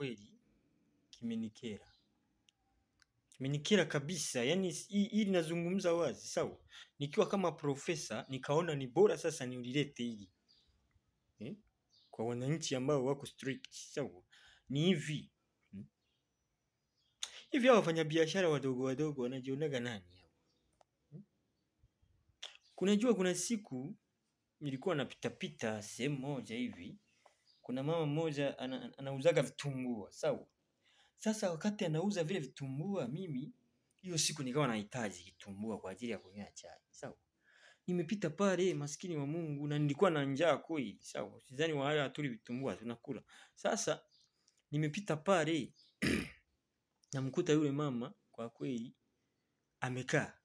kweli kimenikera. Kimenikera kabisa, yani hili nazungumza wazi, sawa? Nikiwa kama profesa nikaona ni bora sasa niulilete hili. Kwa wananchi ambao wako strict, sawa? Ni hivi. Hivi hao wafanyabiashara wadogo wadogo wanajionaga nani hao? Kunajua kuna siku nilikuwa napita pita sehemu moja hivi, kuna mama mmoja anauzaga vitumbua, sawa? Sasa wakati anauza vile vitumbua, mimi hiyo siku nikawa nahitaji kitumbua kwa ajili ya kunywa chai, sawa? Nimepita pale, maskini wa Mungu, na nilikuwa na njaa kweli, sawa? Sidhani wale hatuli vitumbua tunakula. Sasa nimepita pale namkuta yule mama kwa kweli amekaa,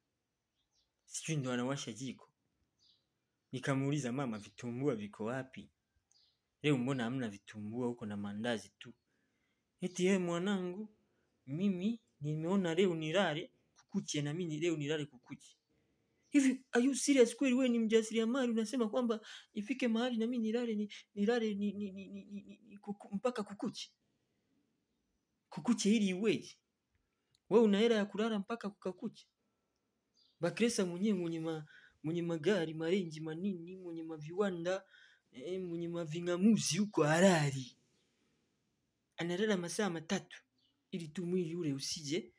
sijui ndo anawasha jiko. Nikamuuliza, mama, vitumbua viko wapi? Leo mbona hamna vitumbua huko na mandazi tu? Eti yeye, mwanangu, mimi nimeona leo nilale kukuche na mimi leo nilale kukuche. Hivi are you serious kweli? Wewe ni mjasiriamali unasema kwamba ifike mahali na mimi nilale ni, nilale ni, ni, ni, ni, ni, ni, kuku, mpaka kukuche? Kukuche ili iweje? Wewe una hela ya kulala mpaka kukakuche? Bakresa mwenyewe mwenye magari marenji manini, mwenye maviwanda, mwenye maving'amuzi huko halali analala masaa 3 ili tu mwili ule usije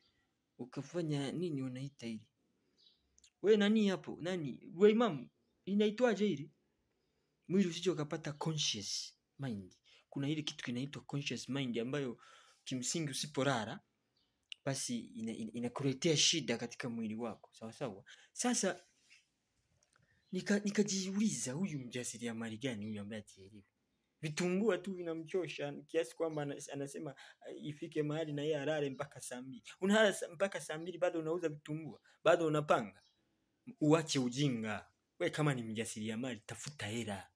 ukafanya nini wanaita ili. We nani hapo? Nani? We imamu, inaitwaje ili? Mwili usije ukapata conscious mind. Kuna ile kitu kinaitwa conscious mind ambayo kimsingi usipolala basi inakuletea shida katika mwili wako. Sawa sawa. Sasa nikajiuliza huyu mjasiriamali gani huyu ambaye atielewi? Vitumbua tu vinamchosha kiasi kwamba anasema ifike mahali na yeye alale mpaka saa 2. Unalala mpaka saa 2 bado unauza vitumbua, bado unapanga. Uache ujinga. We kama ni mjasiriamali tafuta hela.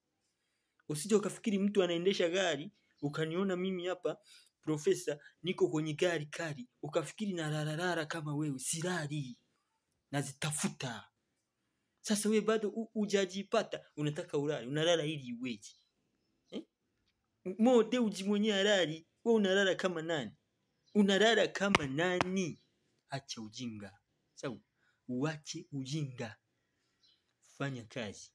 Usije ukafikiri mtu anaendesha gari, ukaniona mimi hapa profesa niko kwenye gari kali, ukafikiri na lalalala kama wewe. Silali, nazitafuta. Sasa wewe bado hujajipata, unataka ulale, unalala ili iweje? Mo Dewji mwenyewe halali, wewe unalala kama nani? Unalala kama nani? Acha ujinga. Sawa? Uache ujinga. Fanya kazi.